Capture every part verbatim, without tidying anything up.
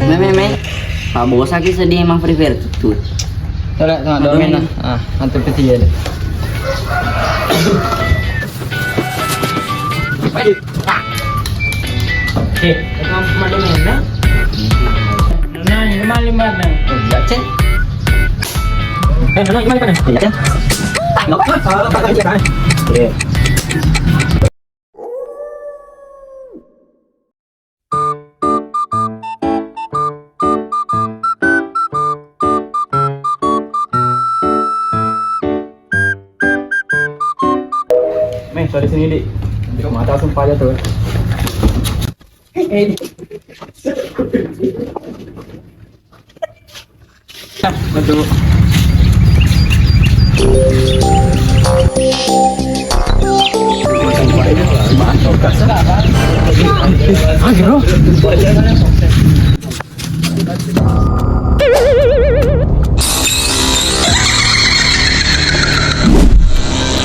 Mame, me. Pabosaki sedih emang Free Fire tuh. Coba, nah, domen, nah. Ah, antum P C ya deh. Eh, emang mana, mana? Nah, ini mah lima, nah. Oh, iya, Cek. Eh, mana, gimana, mana? Iya, Cek. Ah, nggak apa-apa. Iya. Meh, sorry sini, Dik. Mata langsung pajak tuh. Betul.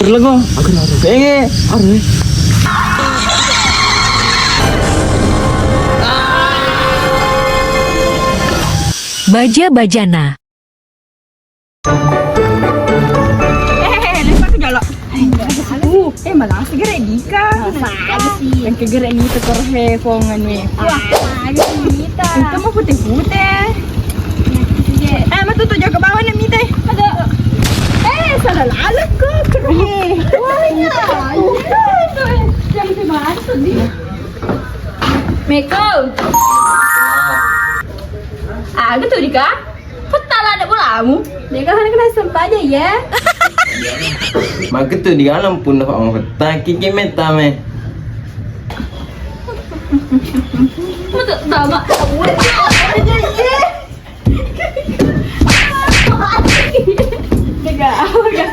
Terlagu. Aku harus. Eh, harus. Baja-bajana. Eh, eh, eh, lempar ke jolo. Eh, malah segera Dika. Masa sih? Yang kegera ini tekor he, fongan we. Wah, ada sih Mita. Itu mau putih-putih. Eh, mau tutup jauh ke bawah nih, Mita. Ada. Eh, salah lalat kok. Eh, wah, iya. Iya, itu. Yang dibantu dia. Meko. Ah, gitu, Dika. Petala ada bolamu. Dika, kan kena sempaja ya. Maka tuh di dalam pun dapat mau petang, kiki meta me. Betul, sama. Jaga, jaga.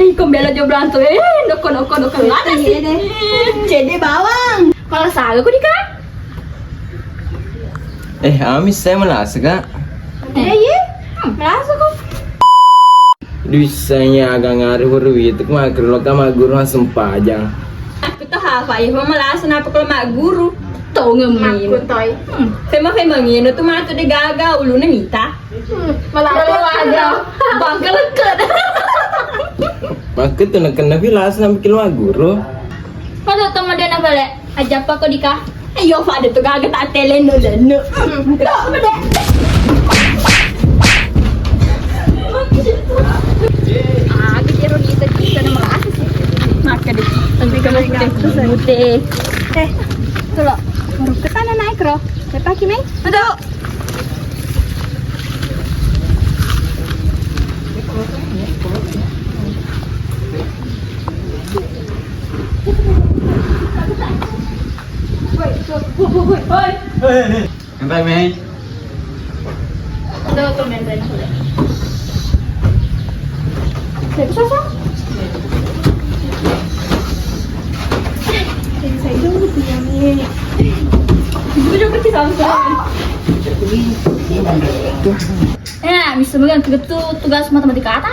Eh, kok bela jo berantem? Eh, noko, noko, noko. Mana sih? Cede bawang. Kalau saga ku Dika. Eh, amis saya melasa, Kak. Eh, iya. Melasa kok. Duissanya aga ngari huru itu, kemarin lo kama guru langsung pajang. Aku tuh hafal ya, mama langsung apa kalau mak guru? Tongeng mino. Aku toy. Hmm. Fema fema ngino tuh matu de gaga uluna Mita. Hmm. Malah aku ada bangka leket. Maka tuh nak kena bilas sampai kilo guru. Kalau tong ada napa le? Aja apa kok Dika? Ayo, pada tu gaga tak telen no dan no. Ah, kira kita kita nama kasih sih. Maka deh. Tapi kalau kita mute. Eh, kalau baru ke sana naik ro. Kita kimi. Aduh. Santai, Mei. Eh, bisa megang tugas matematika ta?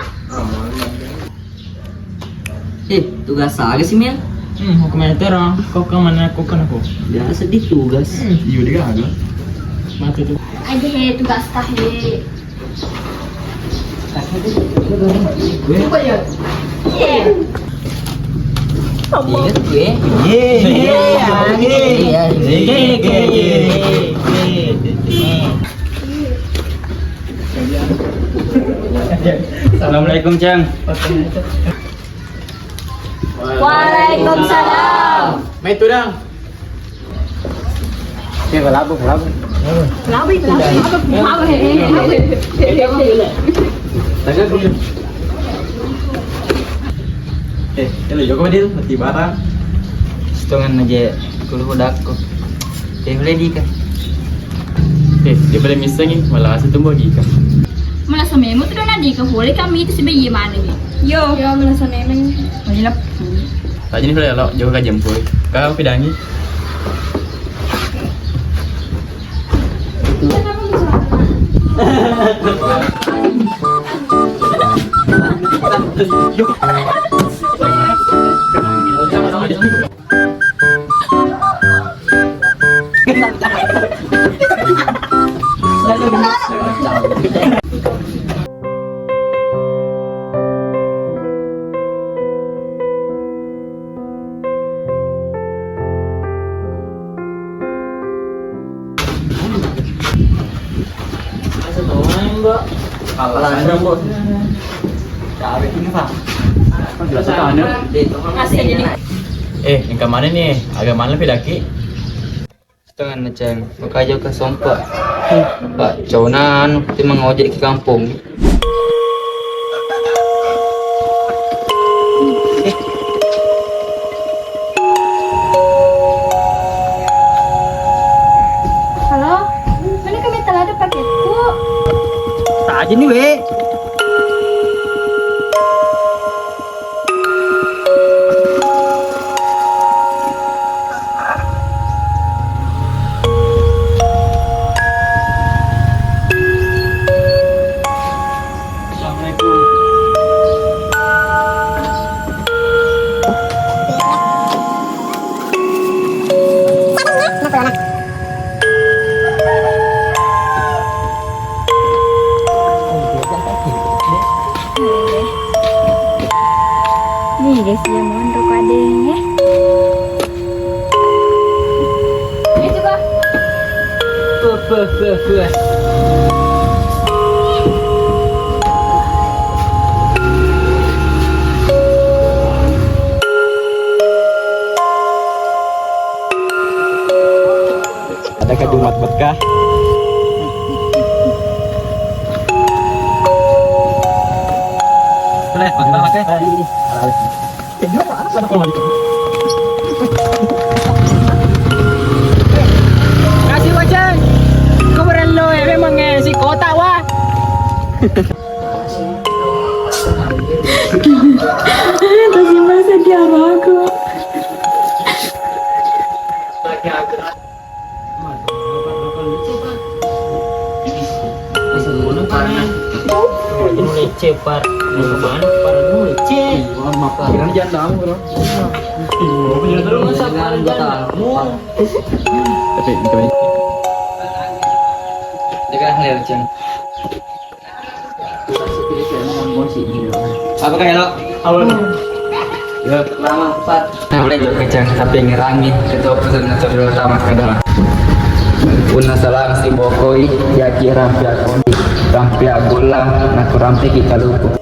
Eh, tugas aga sih, Mel? Hmm, hukum itu ro. Kok ke mana kok kena kok? Biasa di tugas. Hmm, iya, dia ada. Mati tuh. Aja he, tugas tah he. Gue. Coba ya. Iya. Iya, gue. Iya, iya, iya, iya, iya. Assalamualaikum, Cang. Waalaikumsalam. Mai tudang. Oke, berlabuh, berlabuh. Berlabuh itu. Berlabuh, eh, eh, eh. Taga dulu. Eh, hello, Joko Badil, mati barang. Setongan aja, kulo hodakko. Teh, boleh Dika. Eh, dia boleh misengi, malah asa tumbuh Dika. Malah sememu tuh dona Dika, boleh kami itu sebagai mana nih? Yo. Yo, malah sememu. Malah lepu. Tadi nih, boleh lo, jauh ke jemput. Kau pidangi. Yo. Alasan, Bos. Cari ini, Pak. Jelas kan, ya? Asli ini. Eh, engka maneng ni? Aga maneng pi daki? Setengah na, Ceng. Maka jauh ke Sompa. Pak, cowok na anu, ti mangojek ke kampung. Halo, mana kami telah ada paketku? Tak aja nih, weh. Nih guys, ya monro kadeng ya. Ini coba. Beuh, beuh, beuh, beuh. Ada ke Jumat berkah. Boleh, Pak, Pak, Pak. Kasih wajang. Kau berelo, eh, memang, eh, si kota, wah. Terima sedih aku. Lecce, par. Mana, par, lecce. Jangan tahu, bro. Jangan tahu. Tapi, tapi. Apa kah, Elo? Halo. Ya, lama, Pak. Nah, boleh juga kencang, tapi ngerangi. Itu pesan ngatur dulu tamat kadang. Punna salang si bokoi, yaki rampe aku. Rampe aku lah, aku rampe kita lupa.